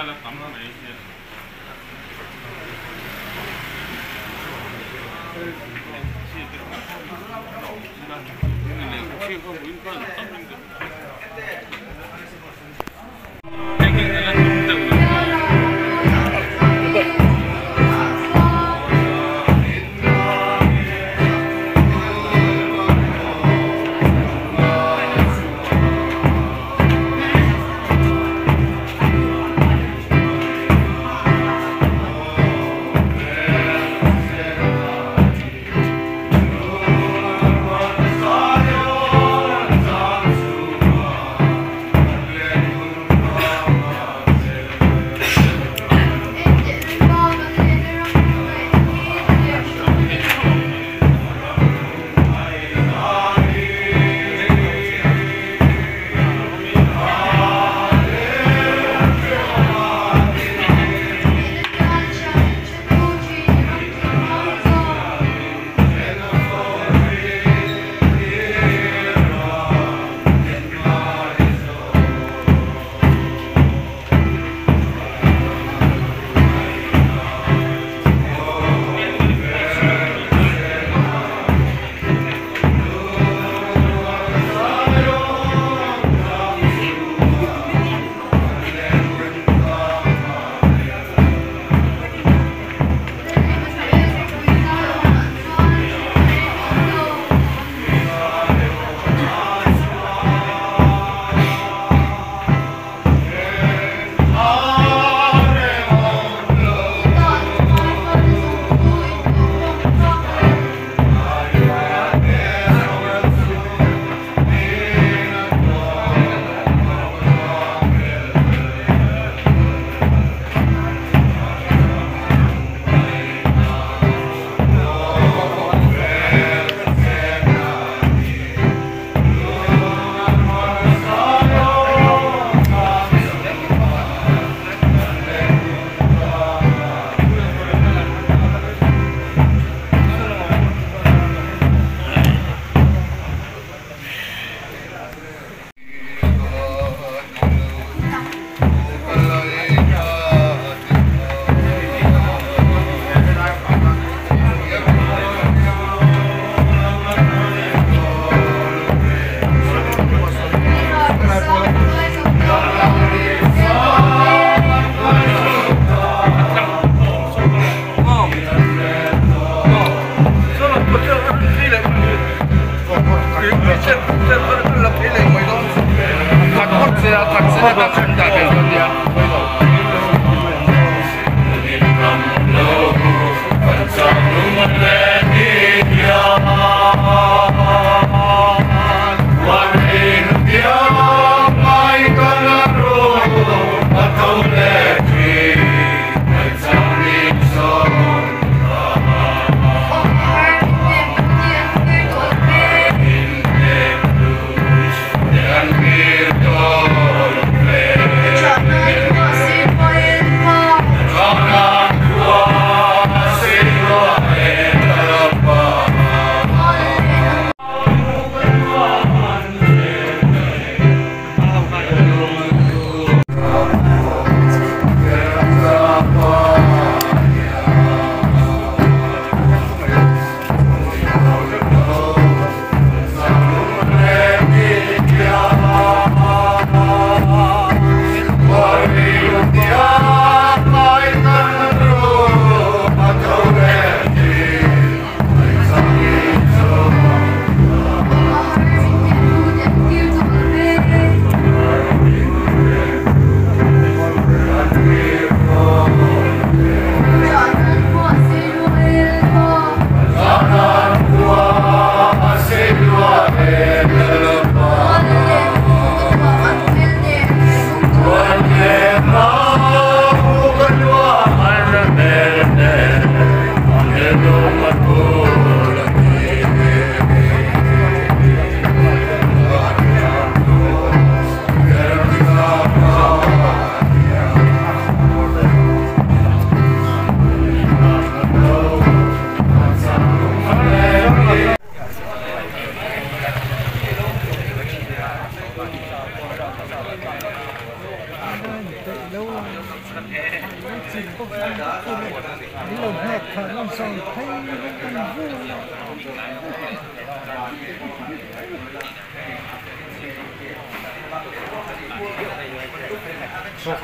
Lo. Hla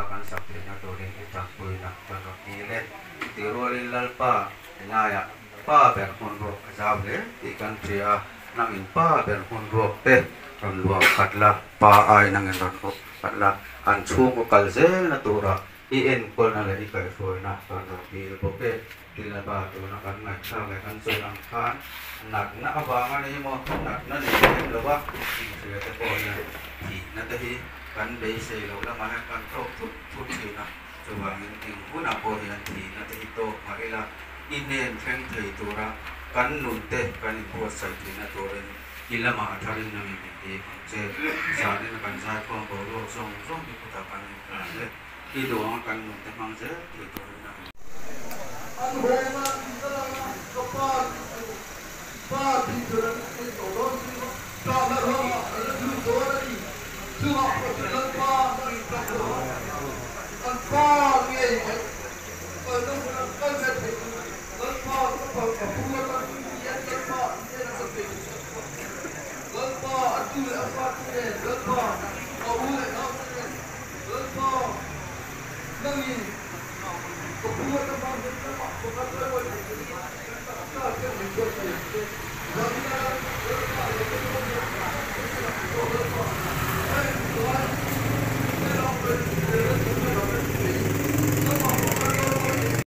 kan sak theihna turin i tanpuina kan rawn dil e. Tih rualin Lalpa helaiah pa ber hmun ruak a zau hle tih kan hria a, nangin pa ber hmun ruak te rawn luah khat la, pa ai nangin rawn ruak khat la, an chhungkaw kal zelna turah i enkawlna leh i kaihhruaina kan rawn dil bawk e. Tilaba tuna kan ngaihthlak leh kan sawi ang khan natna avang a ni maw, natna nei lem lo a, inhria te pawh hian thihna te hi kan beisei loh lamah hian kan tawk thut thut thin a, chuvangin eng hunah pawh hian thihna te hi tawk mah ila i hnen thleng thei tura kan nun te kan inbuatsaih theihna turin i lamah a tharin nangin min dip ang che. Zanina kan zaikhawm boruak zawng zawng hi khutah kan inhlan le. I duh anga kan nun te hmang zel thei turin a ni. An hawng a, ka lang a, ka pa tih chu pa tih tur an nei tawh dawn si lo. Tahna ramah an la lut dawn a ni. Chungah pawh chu Lalpa an intak lo a, an pa ngei mai. Kalna hmunah kal ve theih tur Lalpa ka pa ka pu atan hian Lalpa an hnenah ka bei Lalpa a tu leh a fa te nen Lalpa a u leh nau te nen Lalpa, nangin ka pu a ta hmang hian lamah pakhat la ruai thei che in kan taksa hian min buatsaih ang che. Zanina Lalpa lo kal dawn hian kan hnenah aw Lalpa, heng vai te ram vei